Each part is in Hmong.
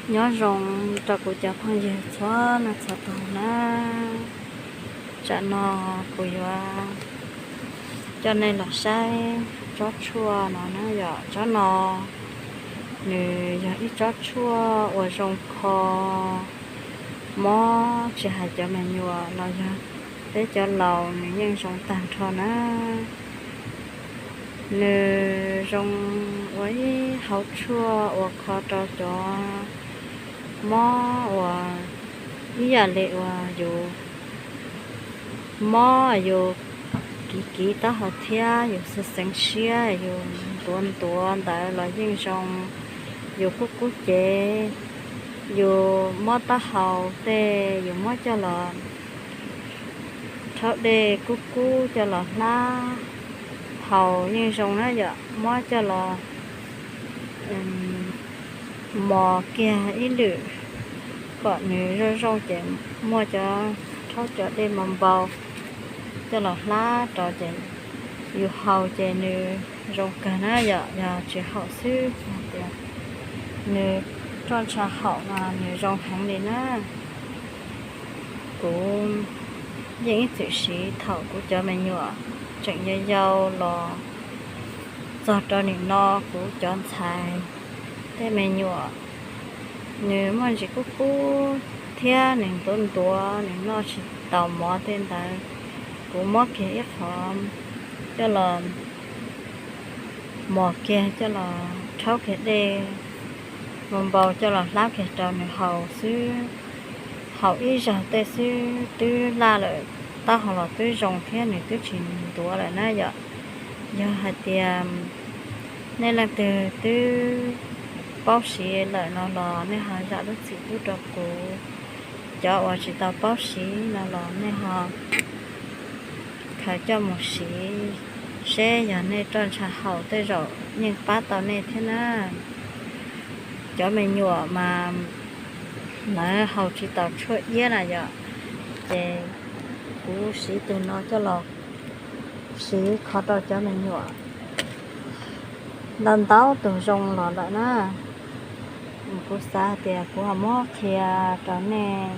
Nyob zoo rau kuv cov phooj ywg txhua leej txhua tus na. Tsam no kuv yuav coj nej los saib tsob tshuaj no na yom. Tsob no nws yog ib tsob tshuaj uas zoo kho mob, tsis hais cov me nyuam los yog peb cov laus nws yeej zoo tag nrho na. Nws zoo ua ib hauv tshuaj uas kho rau cov mob uas ib yam li uas yus mob yus kiv kiv taub hau thiab yus xeev xeev siab, yus ntuav ntuav ntawd los yeej zoo. Yus kub kub cev, yus mob taub hau tej yus muab coj los rhaub dej kub kub coj los hlab haus yeej zoo na yom. Muab coj los mos kiag ib lwm kom nws zoo zoo ces muaj cov, rhaub cov dej npau npau coj los hlab rau ces yus haus ces nws zoo kawg na yom. Yog tsis haum xwb hais tias nws roj ntsha haum mas nws zoo heev li na. Kuv yeej ib txwm siv thaum kuv cov me nyuam tseem yau yau los txog rau nim no kuv cov ntxhais tej me nyuam nws muaj ntsis kub kub thiab nws ntuav ntuav, nws noj tsis taus mov tej ntawd, kuv muab kiag ib qho coj los mos kiag coj los rhaub kiag dej npau npau coj los hlab kiag rau nws haus xwb. Haus ib zaug tej xwb twb laj lawm, taub hau los twb zoo thiab nws twb tsis ntuav lawm na yom. Yog hais tias nej leej twg twb paub siv lawm no los nej ho zam lub txim pub rau kuv. Cov uas tsis tau paub siv no los nej ho khaws coj mus siv seb yog nej roj ntsha haus tej zaum yeej pab tau nej thiab na. Cov me nyuam mas lawv haus tsis tau tshuaj iab na yom, ces kuv siv tus no coj los siv kho rau cov me nyuam ntau ntau tus zoo los lawm na. Kuv xav hais tias kuv ho muab qhia rau nej,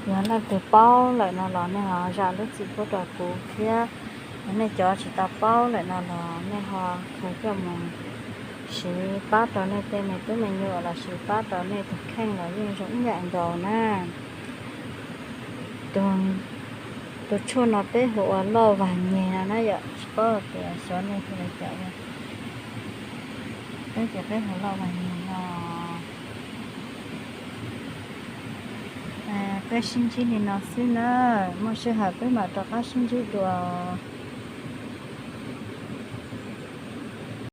yog leej twg paub lawm no los nej ho zam lub txim pub rau kuv thiab. Yog nej cov tsis tau paub lawm no los nej ho khaws coj mus siv pab rau nej tej me tub me nyuam lossis pab rau nej tus kheej los yeej zoo ib yam nkaus na. Tus tshuaj no peb hu ua loj vag nyeg no na yom, tsis paub tias xyov nej hu li cas. Peb ces peb hu loj vag nyeg no. Peb sib ntsib li no xwb na, muaj sij hawm peb mam rov qab sib ntsib dua.